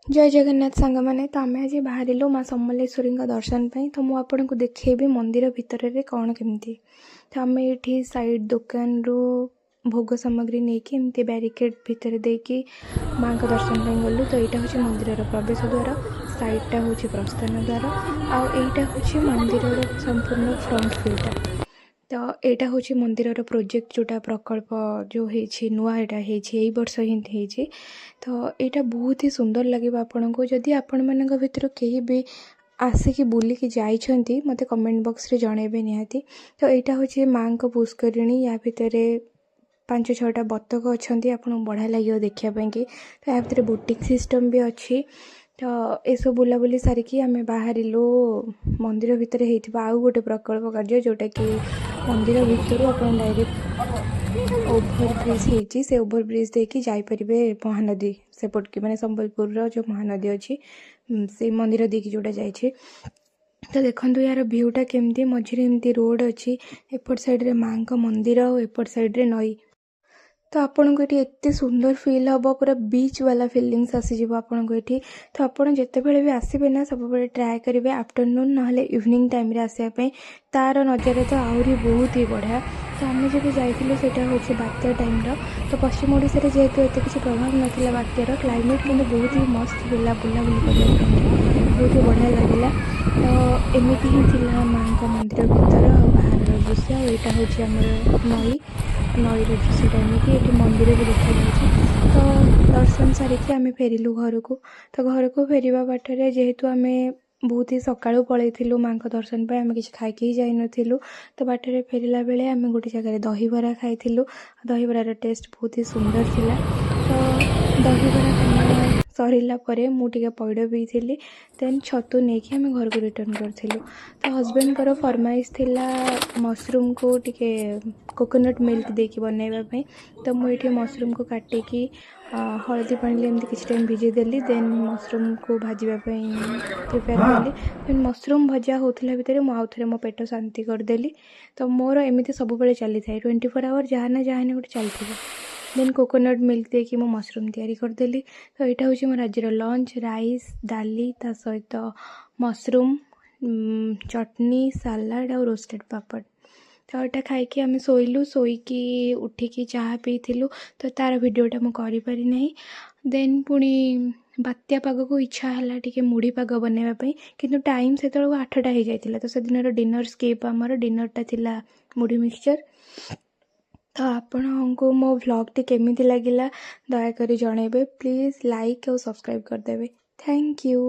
ଜୟ ଜଗନ୍ନାଥ ସାଙ୍ଗମାନେ। ତ ଆମେ ଆଜି ବାହାରିଲୁ ମା ସମଲେଶ୍ୱରୀଙ୍କ ଦର୍ଶନ ପାଇଁ। ତ ମୁଁ ଆପଣଙ୍କୁ ଦେଖେଇବି ମନ୍ଦିର ଭିତରରେ କ'ଣ କେମିତି। ତ ଆମେ ଏଇଠି ସାଇଡ଼୍ ଦୋକାନରୁ ଭୋଗ ସାମଗ୍ରୀ ନେଇକି ଏମିତି ବ୍ୟାରିକେଡ଼ ଭିତରେ ଦେଇକି ମାଆଙ୍କ ଦର୍ଶନ ପାଇଁ ଗଲୁ। ତ ଏଇଟା ହେଉଛି ମନ୍ଦିରର ପ୍ରବେଶ ଦ୍ୱାର, ସାଇଡ଼୍ଟା ହେଉଛି ପ୍ରସ୍ଥାନ ଦ୍ୱାର ଆଉ ଏଇଟା ହେଉଛି ମନ୍ଦିରର ସମ୍ପୂର୍ଣ୍ଣ ଫ୍ରଣ୍ଟ ଭ୍ୟୁଟା। ତ ଏଇଟା ହେଉଛି ମନ୍ଦିରର ପ୍ରୋଜେକ୍ଟ, ଯେଉଁଟା ପ୍ରକଳ୍ପ ଯେଉଁ ହେଇଛି ନୂଆ, ଏଇଟା ହେଇଛି ଏଇ ବର୍ଷ ହିଁ ହେଇଛି। ତ ଏଇଟା ବହୁତ ହି ସୁନ୍ଦର ଲାଗିବ ଆପଣଙ୍କୁ। ଯଦି ଆପଣମାନଙ୍କ ଭିତରୁ କେହି ବି ଆସିକି ବୁଲିକି ଯାଇଛନ୍ତି, ମୋତେ କମେଣ୍ଟ ବକ୍ସରେ ଜଣାଇବେ ନିହାତି। ତ ଏଇଟା ହେଉଛି ମାଆଙ୍କ ପୁଷ୍କରିଣୀ। ୟା ଭିତରେ ପାଞ୍ଚ ଛଅଟା ବତକ ଅଛନ୍ତି, ଆପଣଙ୍କୁ ବଢ଼ିଆ ଲାଗିବ ଦେଖିବା ପାଇଁକି। ତ ୟା ଭିତରେ ବୋଟିଂ ସିଷ୍ଟମ୍ ବି ଅଛି। ତ ଏସବୁ ବୁଲାବୁଲି ସାରିକି ଆମେ ବାହାରିଲୁ ମନ୍ଦିର ଭିତରେ ହେଇଥିବା ଆଉ ଗୋଟେ ପ୍ରକଳ୍ପ କାର୍ଯ୍ୟ, ଯେଉଁଟାକି ମନ୍ଦିର ଭିତରୁ ଆପଣ ଡାଇରେକ୍ଟ ଓଭର ବ୍ରିଜ୍ ହେଇଛି, ସେ ଓଭର ବ୍ରିଜ୍ ଦେଇକି ଯାଇପାରିବେ ମହାନଦୀ ସେପଟକି, ମାନେ ସମ୍ବଲପୁରର ଯେଉଁ ମହାନଦୀ ଅଛି, ସେଇ ମନ୍ଦିର ଦେଇକି ଯେଉଁଟା ଯାଇଛି। ତ ଦେଖନ୍ତୁ ୟାର ଭ୍ୟୁଟା କେମିତି। ମଝିରେ ଏମିତି ରୋଡ଼ ଅଛି, ଏପଟ ସାଇଡ଼୍ରେ ମାଆଙ୍କ ମନ୍ଦିର ଆଉ ଏପଟ ସାଇଡ଼୍ରେ ନଈ। ତ ଆପଣଙ୍କୁ ଏଠି ଏତେ ସୁନ୍ଦର ଫିଲ୍ ହେବ, ପୁରା ବିଚ୍ ବାଲା ଫିଲିଙ୍ଗସ୍ ଆସିଯିବ ଆପଣଙ୍କୁ ଏଠି। ତ ଆପଣ ଯେତେବେଳେ ବି ଆସିବେ ନା, ସବୁବେଳେ ଟ୍ରାଏ କରିବେ ଆଫ୍ଟରନୁନ୍ ନହେଲେ ଇଭିନିଂ ଟାଇମ୍ରେ ଆସିବା ପାଇଁ। ତାର ନଜାରା ତ ଆହୁରି ବହୁତ ହି ବଢ଼ିଆ। ତ ଆମେ ଯେବେ ଯାଇଥିଲୁ, ସେଇଟା ହେଉଛି ବାତ୍ୟା ଟାଇମ୍ର। ତ ପଶ୍ଚିମ ଓଡ଼ିଶାରେ ଯେହେତୁ ଏତେ କିଛି ପ୍ରଭାବ ନଥିଲା ବାତ୍ୟାର, କ୍ଲାଇମେଟ୍ କିନ୍ତୁ ବହୁତ ହି ମସ୍ତ ଥିଲା। ବୁଲାବୁଲି କରିବା ପାଇଁକି ବହୁତ ହି ବଢ଼ିଆ ଲାଗିଲା। ତ ଏମିତି ହିଁ ଥିଲା ମାଆଙ୍କ ମନ୍ଦିର ଭିତର ଆଉ ବାହାରର ଦୃଶ୍ୟ। ଆଉ ଏଇଟା ହେଉଛି ଆମର ନଈ, ନଈର ଦୃଶ୍ୟଟା ଏମିତି। ଏଠି ମନ୍ଦିର ବି ଦେଖାଯାଉଛି। ତ ଦର୍ଶନ ସାରିକି ଆମେ ଫେରିଲୁ ଘରକୁ। ତ ଘରକୁ ଫେରିବା ବାଟରେ, ଯେହେତୁ ଆମେ ବହୁତ ହି ସକାଳୁ ପଳେଇଥିଲୁ ମାଆଙ୍କ ଦର୍ଶନ ପାଇଁ, ଆମେ କିଛି ଖାଇକି ହିଁ ଯାଇନଥିଲୁ। ତ ବାଟରେ ଫେରିଲା ବେଳେ ଆମେ ଗୋଟେ ଜାଗାରେ ଦହିବରା ଖାଇଥିଲୁ। ଦହିବରାର ଟେଷ୍ଟ ବହୁତ ହି ସୁନ୍ଦର ଥିଲା। ତ ଦହିବରା ପାନୀୟ ସରିଲା ପରେ ମୁଁ ଟିକେ ପଇଡ଼ ପିଇଥିଲି। ଦେନ୍ ଛତୁ ନେଇକି ଆମେ ଘରକୁ ରିଟର୍ଣ୍ଣ କରିଥିଲୁ। ତ ହଜବେଣ୍ଡଙ୍କର ଫରମାଇଶ ଥିଲା ମସରୁମ୍କୁ ଟିକେ କୋକୋନଟ୍ ମିଲ୍କ ଦେଇକି ବନେଇବା ପାଇଁ। ତ ମୁଁ ଏଇଠି ମସରୁମ୍କୁ କାଟିକି ହଳଦୀ ପାଣିରେ ଏମିତି କିଛି ଟାଇମ୍ ଭିଜେଇ ଦେଲି। ଦେନ୍ ମସରୁମ୍କୁ ଭାଜିବା ପାଇଁ ପ୍ରିପେୟାର କଲି। ଦେନ୍ ମସରୁମ୍ ଭଜା ହେଉଥିଲା ଭିତରେ ମୁଁ ଆଉ ଥରେ ମୋ ପେଟ ଶାନ୍ତି କରିଦେଲି। ତ ମୋର ଏମିତି ସବୁବେଳେ ଚାଲିଥାଏ, 24 ଆୱାର ଯାହା ନା ଯାହା ନା ଗୋଟେ ଚାଲିଥିବ। ଦେନ୍ କୋକୋନଟ୍ ମିଲ୍କ ଦେଇକି ମୁଁ ମସରୁମ୍ ତିଆରି କରିଦେଲି। ତ ଏଇଟା ହେଉଛି ମୋର ଆଜିର ଲଞ୍ଚ: ରାଇସ୍, ଡାଲି, ତା ସହିତ ମସରୁମ୍, ଚଟନି, ସାଲାଡ଼ ଆଉ ରୋଷ୍ଟେଡ଼ ପାପଡ଼। ତ ଏଇଟା ଖାଇକି ଆମେ ଶୋଇଲୁ। ଶୋଇକି ଉଠିକି ଚାହା ପିଇଥିଲୁ, ତ ତା'ର ଭିଡ଼ିଓଟା ମୁଁ କରିପାରିନାହିଁ। ଦେନ୍ ପୁଣି ବାତ୍ୟା ପାଗକୁ ଇଚ୍ଛା ହେଲା ଟିକେ ମୁଢ଼ି ପାଗ ବନେଇବା ପାଇଁ, କିନ୍ତୁ ଟାଇମ୍ ସେତେବେଳକୁ 8ଟା ହେଇଯାଇଥିଲା। ତ ସେଦିନର ଡିନର୍ ସ୍କିପ୍, ଆମର ଡିନର୍ଟା ଥିଲା ମୁଢ଼ି ମିକ୍ସଚର୍। ତ ଆପଣଙ୍କୁ ମୋ ଭ୍ଲଗ୍ଟି କେମିତି ଲାଗିଲା, ଦୟାକରି ଜଣାଇବେ ପ୍ଲିଜ୍। ଲାଇକ୍ ଆଉ ସବସ୍କ୍ରାଇବ୍ କରିଦେବେ। Thank you.